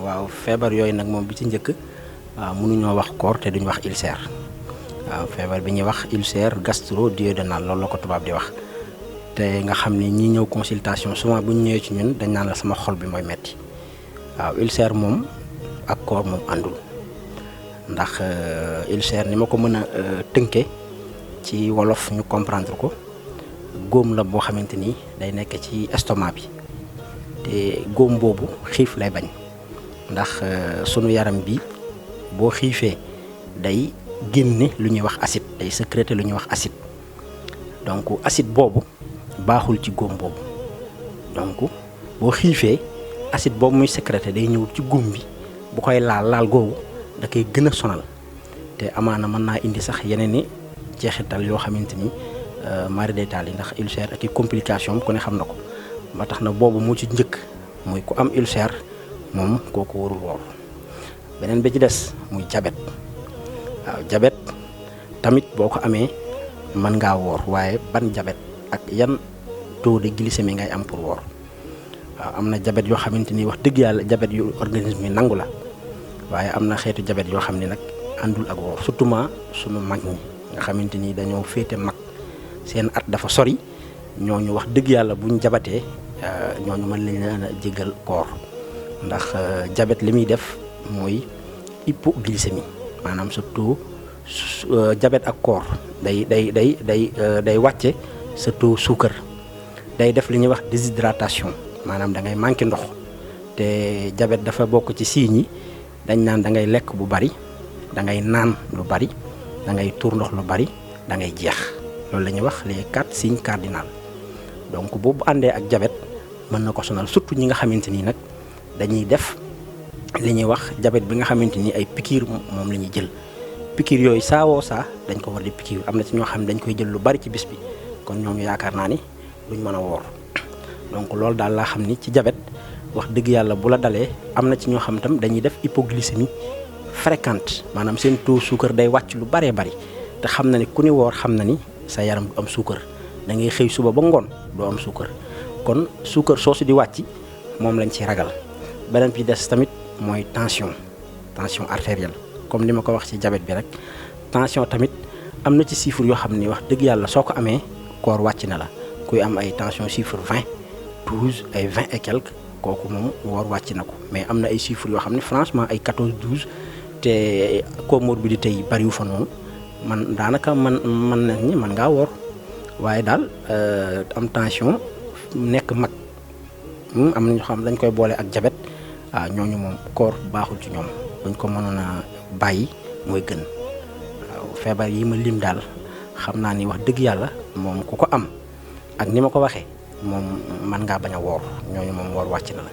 waaw feebar yooyu nag moom bi ci njëkk waaw mënuñoo wax koor te duñ wax ulcère waaw feebar bi ñuy wax ulcère gastro-duodénal loolu la ko tubaab di wax te nga xam ni ñi ñëw consultation souvent bu ñu ñëwee ci ñun dañ naan la sama xol bi mooy metti waaw ulcère moom ak koor moom àndul ndax ulcère ni ma ko mën a tënke ci wolof ñu comprendre ko góom la boo xamante ni day nekk ci estomac bi te góom boobu xiif lay bañ ndax sunu yaram bi boo xiifee day génne lu ñuy wax acide day sécréter lu ñuy wax acide donc acide boobu baaxul ci góom boobu donc boo xiifee acide boobu muy sécréter day ñëw ci góom bi bu koy laal googu da koy gën a sonal te amaana mën naa indi sax yeneen ni jeexital yoo xamante ni mari détail yi ndax ulcère ak i complication ku ne xam na ko ba tax na boobu moo ci njëkk muy ku am ulcère moom kooku warul woor beneen bi ci des muy jabet waaw jabet tamit boo ko amee mën ngaa woor waaye ban jabet ak yan taux de glycémie ngay am pour woor waaw am na jabet yoo xamante ni wax dëgg yàlla jabet yu organisme yi nangu la waaye am na xeetu jabet yoo xam ne nag àndul ak woor surtout sunu mag ñi nga xamante ni dañoo féete mag seen at dafa sori ñooñu wax dëgg yàlla buñ jabatee ñooñu mën lañ leen a jégal koor ndax jabet li muy def mooy hypoglycémie maanaam surtout jabet ak koor day wàcce sa taux suukar day def li ñuy wax déshydratation maanaam da ngay manqué ndox te jabet dafa bokk ci signes yi dañ naan da ngay lekk bu bari da ngay naan lu bari da ngay tuur ndox lu bari da ngay jeex loolu la ñuy wax les 4 signes cardinaux donc boobu àndee ak jabet mën na ko sonal surtout ñi nga xamante ni nag dañuy def li ñuy wax jabet bi nga xamante ni ay piqûre moom la ñuy jël piqûre yooyu saa dañ ko war di piqûre am na ci ñoo xam ne dañ koy jël lu bari ci bis bi kon ñooñu yaakaar naa ni duñ mën a woor donc loolu daal laa xam ni ci jabet wax dëgg yàlla bu la dalee am na ci ñoo xam tam dañuy def hypoglycémie fréquente maanaam seen taux suukar day wàcc lu baree bari te xam na ni ku ni woor xam na ni sa yaram du am suukar da ngay xëy suba ba ngoon doo am suukar kon suukar soosu di wàcc moom lañ ci ragal beneen bi des tamit mooy tension artérielle comme ni ma ko wax ci diabète bi rek tension tamit am na ci chiffre yoo xam ni wax dëgg yàlla soo ko amee koor wàcc na la kuy am ay tension chiffre 20 12 ay 20 et quelques kooku moom woor wàcc na ko mais am na ay chiffres yoo xam ne franchement ay 14 12 te comorbidité yi bariwu fa noonu man daanaka man nañ ñi man ngaa woor waaye daal am tension nekk mag am na ñoo xam dañ koy boole ak jabet waaw ñooñu moom koor baaxul ci ñoom buñ ko mënoon a bàyyi mooy gën waaw feebar yi ma lim daal xam naa ni wax dëgg yàlla moom ku ko am ak ni ma ko waxee moom man ngaa bañ a woor ñooñu moom woor wàcc na la